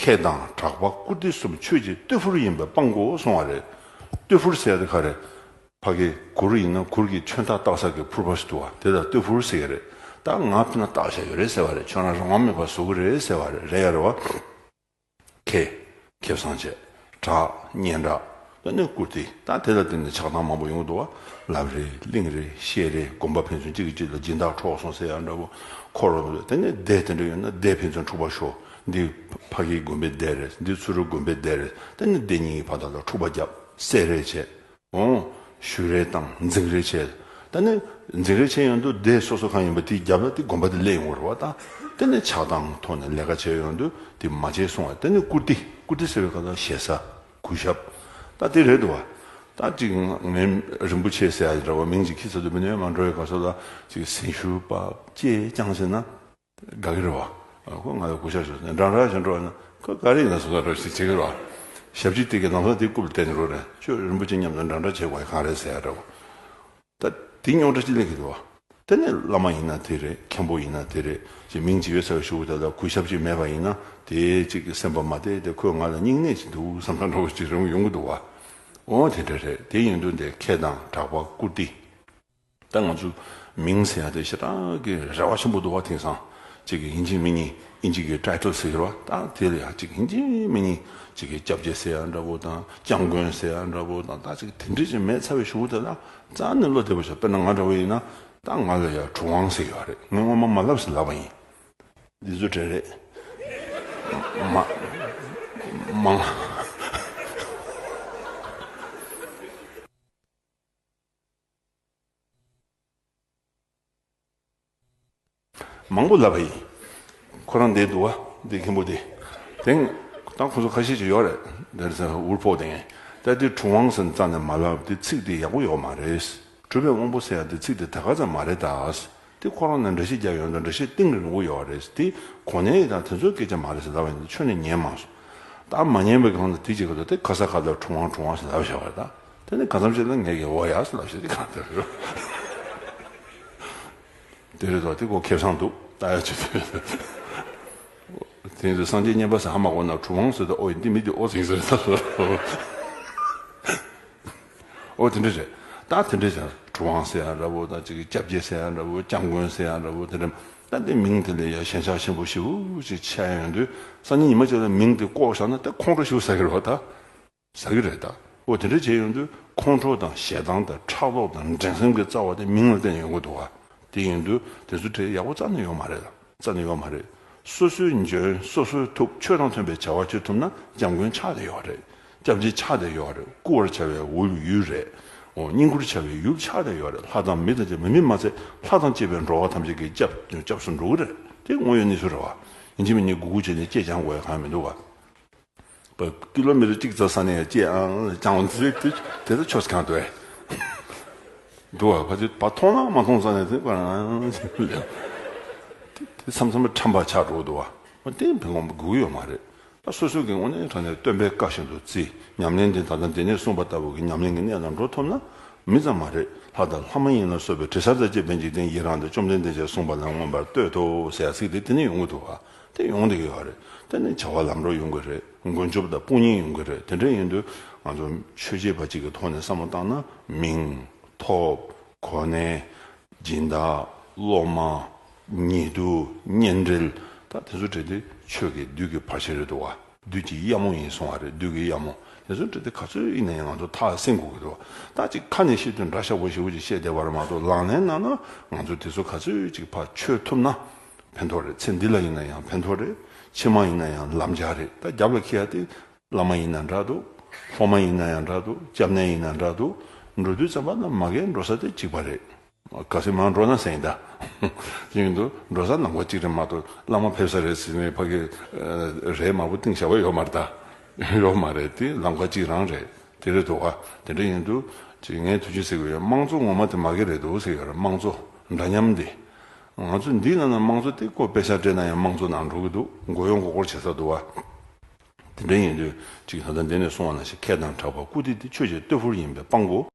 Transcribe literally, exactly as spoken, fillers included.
ཁེ་དང་གྲགས་པ་བཀུར་སྟི་གསུམ་ཆོས་ཀྱི་རྟུལ་ཕུར་ཡིན་པས་སྤང་དགོས་གསུང་བ་རེད། རྟུལ་ཕུར་ཟེར་ཡ་དེ་ག་རེ། ཕ་གི་གུར་ཡིན་ན་གུར་གྱི་ཆོན་ཐག་བཏགས་ས་གི་ཕུར་པ་ཞིག་འདུག་བ། དེ་ལ་རྟུལ་ཕུར་ཟེར་གི་རེད། ད་ང་ཕི་ན་བཏགས་བཞག་ཡོད་རེད་ཟེར་བ་རེད། ཁྱོད་རང་རང་དབང་མེད་པར་བཟོ་གི་རེད་ཟེར་བ་རེད། རེད་ཡ་རེད་བ། ཁེ། ཁེ་བཟང་བྱས། གྲགས། སྙན་གྲགས། ད་ནི་བཀུར་སྟི། ད་དེ་ལ་བརྟེན་ནས་ཆགས་སྡང་མང་པོ་ཡོང་གི་འདུག་བ། ལབ་རེས་གླེང་རེས་བཤད་རེས་དགོན་པ་ཕན་ཚུན་གཅིག་གིས་གཅིག་ལ་སྦྱིན་བདག་འཕྲོག་སོང་ཟེར་ཡ་འདྲ་བོ། འཁོར་རོ་དེ་ནས་སྡེ་དེ་འདྲ་ཡོད་ན་སྡེ་ཕན་ཚུན་འཁྲུག་པ་ཤོར། འདི་ཕ་གིའི་དགོན་པའི་སྡེ་རེད། འདི་ཚུ་རུ་དགོན་པའི་སྡེ་རེད། ད་ནི་སྡེ་གཉིས་ཀྱི་བར་དག་ལ་འཁྲུག་པ་བརྒྱབ། བསད་རེས་བྱས། འོང་། ཞུ་རེས་དང་འཛིང་རེས་བྱས། ད་ནི་འཛིང་རེས་བྱས་ཡོང་དུས་སྡེ་སོ་སོ་གང་ཡིན་པ་དེའི་རྒྱབ་ལ་དེ་དགོན་པ་དེ་སླེབས་ཡོང་བ་རེད་བ། ད་དེ་ནི་ཆགས་སྡང་ཐོག་ནས་ལས་ཀ་བྱས་ཡོང་དུས་དེ་མ་བྱས་གསུང་བ། དེ་ནི་བཀུར་སྟི། བཀུར་སྟི་ཟེར་བའི་སྐབས་ལ་ཞེ་ས། གུས་ཞབས། ད་དེ་རེད་འདུག་བ། ད་ཅིག་ངས་རིན་པོ་ཆེ་ཟེར་ཡ་འདྲ་བ་མིང་ཅིག་ཁྱི་ཚ་དུ་མི་ནས་མ་འགྲོ་བའི་སྐབས་སུ་ལ་ཅིག་སེམས་ཤུགས་པ་ཅེས་ཀྱང་ཟེར་ན། དགའ་གི་རེད་བ། ཁོ་ང་ལ་གུས་ཞབས་ཞུ་ནས་འདྲ་འདྲ་ཞིག་འགྲོ་ན་ཁོ་ག་རེ་ཡིན་ན་བཟོ་ལྟ་འདྲ་ཞིག་བྱེད་ཀྱི་རེད་བ། ཞབས་ཕྱི་དེ་གའི་ལམ་སང་དེ་རྐུབ་ལ་བསྟན་ནས་རོགས་རེད། ཁྱོད་རིན་པོ་ཆེ་མཉམ་དུ་འདྲ་འདྲ་བྱེད་དགོས་ཡ་གང་རེད་ཟེར་ཡ་འདྲ་བོ། ད་དེ་རྙོག་དྲ་ཅིག་སླེབས་ཀྱི་འདུག་བ། དེ་ནས་བླ་མ་ཡིན་ན་དེ་རེད། མཁན་པོ་ཡིན་ན་དེ་རེད། ཅིག་མིང་ཅིག་ཡོད་ས་བ་ཞུ་དེ་ལ་གུས་ཞབས་ཅིག་མེད་པ་ཡིན་ན་དེ་ཅིག་གི་སེམས་པ་མ་བདེ། དེ་ཁོས་ང་ལ་སྙིང་ནད་ཅིག་འདུག་བསམ་ས་འདྲ་བོ་ཅིག་རང་ཡོང་གི་འདུག་བ། འོ་དེ་འདྲ་རེད། དེ་ཡིན་དུས་དེ་ཁེ་དང་གྲགས་པ་བཀུར་སྟི། ད་ང་ཚོ་མིང་ཟེར་ཡ་དེ་ཞེ་དྲག་གི་རེ་བ་ཆེན་པོ་འདུག་བ། དེང་སང་ཅིག་གི་ཡིན་གཅིག་མིན་གཉིས་ཨིན་ཇི་གི་ཊའི་ཊལ་ཟེར་གི་རེད་བ། ད་དེ་ལ་ཡ་ཅིག་ཡིན་གཅིག་མིན་གཉིས་ཅིག་གི་སྐྱབས་རྗེ་ཟེར་ཡ་འདྲ་བོ་དང་སྐྱབས་མགོན་ཟེར་ཡ་འདྲ་བོ་དང་ད་ཅིག་དེ་འདྲ་ཅིག་མེད་ཚར་བའི་གཞུག་གུ་དེ་ལ་རྩ་ནས་བློ་བདེ་པོ་ཞིག་དཔེར་ན་ང་འདྲ་བོ་ཡིན་ན་ད་ང་ལ་ཡ་གྲུབ་དབང་ཟེར་གི་ཡོད་རེད། ངས་སྔོན་མ་མ་ལབ་ཟེར་ལབ་པ་ཡིན། འདི་ཚོ་གྲས་རེད། མ་མང་། མང་པོ་ལབ་པ་ཡིན། ཁོ་རང་བསྡད་འདུག་བ། འདི་མཁན་པོ་དེ། དེང་ད་ཁོ་ཚོ་ཁ་ཤས་ཅིག་ཡོད་རེད། འདིར་ཟེར་འུར་ཕོག་དེ། ད་འདི་གྲུབ་དབང་ཟེར་རྩ་ནས་མ་ལབ། འདི་ཚིག་འདི་ཡག་པོ་ཡོད་མ་རེད། གྲུབ་པའི་དབང་པོ་ཟེར་ཡ་འདི་ཚིག་འདི་ད་ག་ཙམ་མ་རེད་ད། འདི་ཁོ་རང་ནས་འགྲེལ་བཤད་རྒྱག་ཡོང་དུས་འགྲེལ་བཤད་གཏིང་རིང་པོ་ཡོད་རེད། འདི་གོ་གནས་ཡིན་དང་དེ་ཚོའི་སྐད་ཆ་མ་རེད་ཟེར་ལབ་པ་ཡིན། འདི་ཁྱོན་ནས་ཉན་མ་སོང་། ད་མ་ཉན་པའི་སྒང་ལ་དེ་གཅིག་ག་ལ་དེ་ག་ས་ག་ལ་གྲུབ་དབང་གྲུབ་དབང་ཟེར་ལབ་བཞག་པ་རེད་ད། དེ་ནས་གང་འཚམ་ཞིག་ལ་ངས་ཀྱི་འོ་ཡ་ཟེར་ལབ་བཞག་དེ་གང་ལྟར་རེད། དེ་རེད་དོ། དེ་ཁོ་ཁེ་བཟང་འདུག་ལྟ་ཡ་ཅིག་དེ་རེད། དེ་ཡིན་དུས་སངས་རྒྱས་བསྙེན་པ་ཟེར་ཧ་མ་གོ་ན་གྲུབ་དབང་ཟེར་དུས་ཨོ་འདི་མི་འདི་ཨོ་ཟིང་ཟེར་ད། ཨོ་དེ་འདྲ་རེད། ད་དེ་འདྲ་ཟེར་གྲུབ་དབང་ཟེར་ཡ་འདྲ་བོ་དང་ཅིག་སྐྱབས་རྗེ་ཟེར་ཡ་འདྲ་བོ་སྐྱབས་མགོན་ཟེར་ཡ་འདྲ་བོ་དེ་འདྲ། ད་དེ་མིང་དེ་ལ་ཡ་ཞེན་ཆགས་ཆེན་པོ་ཞེ་པོ་ཅིག་ཆགས་ཡོང་དུས་སང་ཉིན་ཉི་མ་གཅིག་ལ་མིང་དེ་བཀོག་བཞག་ན་དེ་ཁོང་ཁྲོ་ཞེ་པོ་ཟ་གི་རེད་བ་ད། ཟ་གི་རེད་ད། འོ་དེ་འདྲ་བྱས་ཡོང་དུས་ཁོང་ཁྲོ་དང་ཞེ་སྡང་དང་ཕྲག་དོག་དང་འགྲན་སེམས་ཀྱི་རྩ་བ་དེ་མིང་ལ་བརྟེན་ནས་ཡོང་གི་འདུག་བ། དེ་ཡིན་དུས་དེ་ཚོ་གྲས་ཡག་པོ་རྩ་ནས་ཡོད་མ་རེད་ལ། རྩ་ནས་ཡོད་མ་རེད། སོ་སོའི་འཇོན་སོ་སོའི་ཐུབ་ཆོས་དང་མཐུན་པའི་བྱ་བ་བྱེད་ཐུབ་ན་སྐྱབས་མགོན་ཆགས་བསྡད་ཡོད་རེད། སྐྱབས་རྗེ་ཆགས་བསྡད་ཡོད་རེད། བཀུར་བར་བྱ་བའི་འོས་ཡུལ་རེད། འོ་བསྙེན་བཀུར་བྱ་བའི་ཡུལ་ཆགས་བསྡད་ཡོད་རེད། ལྷ་དང་མི་དང་བཅས་མི་མི་མ་ཚད་ལྷ་དང་བཅས་པའི་འགྲོ་བ་ཐམས་ཅད་ཀྱི་སྐྱབས་སྐྱབས་སུ་འགྲོ་གི་རེད། དེ་དངོས་ཡོད་གནས་ཚུལ་རེད་བ། ཡིན་གཅིག་མིན་གཉིས་སྒུག་སྒུག་བྱས་ནས་སྐྱེས་སྦྱང་དགོས་ཡ་གང་ཡང་མི་འདུག་བ། པ་ཀི་ལོ་མི་ཊར་གཅིག་རྩ་ས་ནས་ཡ་སྐྱེས་ཨང་ལ་སྦྱང་བ་དེ་དེ་ཚོ་ཆོས་སུ་གང་འདུག་ཨེ། འདུག་བ། ཕ་ཚོད་པ་མཐོང་ན་མ་མཐོང་ས་ནས་དེ་པ་ཨང་དེ་མཚམས་མཚམས་ཁྲམ་པ་ཆགས་འགྲོ་འདུག་བ། དེ་ཕན་གོང་དགོས་ཡོད་མ་རེད། ད་སོ་སོ་གི་དངོས་གནས་དྲང་གནས་སྟོན་པའི་བཀའ་བཞིན་དུ་བརྩི། ཉམས་ལེན་འདི་ད་ལྟ་འདི་ནས་གསུངས་པ་ལྟ་བུ་གི་ཉམས་ལེན་གྱི་གནས་ལ་འགྲོ་ཐུབ་ན་མི་ཙམ་མ་རེད། ལྷ་དང་ལྷ་མ་ཡིན་ལ་སོགས་པའི་དྲི་ཟར་དང་བཅས་པའི་འཇིག་རྟེན་ཡི་རངས་ཏེ་བཅོམ་ལྡན་འདས་ཀྱིས་གསུངས་པ་ལ་མངོན་པར་བསྟོད་དོ་ཟེར་ཡ་ཚིག་དེ་དེ་ནས་ཡོང་གི་འདུག་བ། དེ་ཡོང་བསྡད་ཀྱི་ཡོད་རེད། དེ་ནས་བྱ་བ་ལམ་འགྲོ་ཡོང་གི་རེད། མགོན་སྐྱབས་དང་དཔུང་གཉེན་ཡོང་གི་རེད། དེ་འདྲ་ཡིན་དུས་ང་ཚོ་ཆོས་བྱེད་པ་གཅིག་གི་ཐོག་ནས་བསམ་བློ་བཏང་ན་མིང་ཐོབ་གོ་གནས། སྦྱིན་བདག་སློབ་མ། ཉེ་དུ་གཉེན་འབྲེལ། ད་དེ་ཚོ་གྲས་དེ་ཆོས་ཀྱི་བདུད་ཀྱི་བར་ཆད་རེད་འདུག་བ། བདུད་ཀྱི་གཡབ་མོ་ཡིན་གསུང་བ་རེད། བདུད་ཀྱི་གཡབ་མོ་དེ་ཚོ་གྲས་དེ་ག་ཚོད་ཡིན་ན་ཡང་ང་ཚོ་ཐག་སེང་དགོས་ཀྱི་འདུག་བ། ད་ཅིག་ཁ་ནས་བཤད་དུས་འདྲ་ཤག་པོ་ཞེ་པོ་ཅིག་བཤད་བསྡད་པ་རེད་མ་གཏོགས་ལག་ལེན་ནང་ན་ང་ཚོ་དེ་ཚོ་ག་ཚོད་ཅིག་ཕར་ཆོད་ཐུབ་ན་ཕན་ཐོགས་རེད། ཚེ་འདི་ལ་ཡིན་ན་ཡང་ཕན་ཐོགས་རེད། ཕྱི་མ་ཡིན་ན་ཡང་ལམ་རྒྱགས་རེད། ད་རྒྱབ་ལ་འཁྱེར་ཡ་དེ་བླ་མ་ཡིན་ན་འདྲ་འདུག་སློབ་མ་ཡིན་ན་ཡང་འདྲ་འདུག་སྐྱབས་གནས་ཡིན་ན་འདྲ་འདུག་འགྲོ་དུས་ཙམ་པ་ལ་མ་གིར་འགྲོ་ས་དེ་གཅིག་པ་རེད། གལ་སྲིད་མར་འགྲོ་ན་ཟེར་ཡིན་ད། ཡིན་དུ་འགྲོ་ས་ནང་པ་གཅིག་རེད་མ་གཏོགས་བླ་མ་ཕེབས་ས་རེད་ཟེར་ནས་ཕ་གི་རས་མང་པོ་བཏིང་བཞག་པ་ཡོད་མ་རེད་ད། ཡོད་མ་རེད། དེ་ལམ་ཁ་གཅིག་རང་རེད། དེ་རེད་འདུག་ཨ། དེ་འདྲ་ཡིན་དུས་ཅིག་ངས་ཐུགས་རྗེ་གཟིགས་པའི་དམངས་གཙོ་ངོ་མ་དེ་མ་གི་རེད་འདུག་ཟེར་ཡོད་རེད། དམངས་གཙོ་འདྲ་མཉམ་དེ། ང་ཚོ་འདི་ནང་ན་དམངས་གཙོ་དེ་ཀོ་དཔེ་ཆ་སྤྲད་ན་ཡང་དམངས་གཙོ་ནང་འགྲོ་གི་འདུག་མགོ་གཡོག་མགོ་སྐོར་བྱེད་ས་འདུག་ཨ། དེ་འདྲ་ཡིན་དུས་ཅིག་ད་ལྟ་འདི་ནས་གསུངས་པ་ནང་བཞིན་ཁེ་དང་གྲགས་པ་བཀུར་སྟི་དེ་ཆོས་ཀྱི་རྟུལ་ཕུར་ཡིན་པས་སྤང་དགོས།